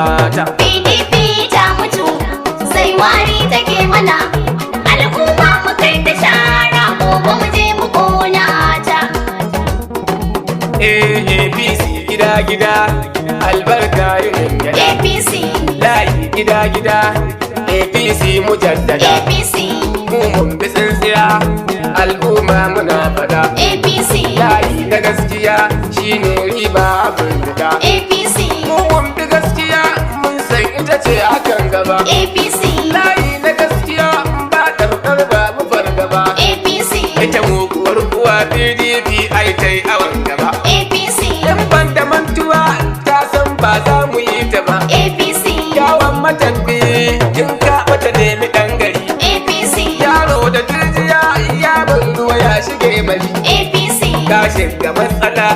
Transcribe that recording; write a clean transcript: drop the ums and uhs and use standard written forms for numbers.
mata. PDP ta mutu, sai wari take mana. Al'umma mu kai ta shara, gobe mu je mu kona ta. APC gida gida, albarka yin gyada. APC. Layi gida gida, APC mujaddada. APC. Mu mun bi tsintsiya, al'umma muna fada. APC. Layi na gaskiya shine riba abin da. APC. Mu mun bi gaskiya, mun san ita ce akan gaba. APC. Layi na gaskiya ba ɗarɗar ba mu fargaba. APC. Ita muguwar uwa PDP ai ta yi awon gaba. APC. In ban da mantuwa ta san ba za mu yi ta ba. APC. Yawon matafi in ka bata nemi ɗan gari. APC. Yaro da turjiya ya ban ruwa ya shige mali. APC. Ka shiga matsala.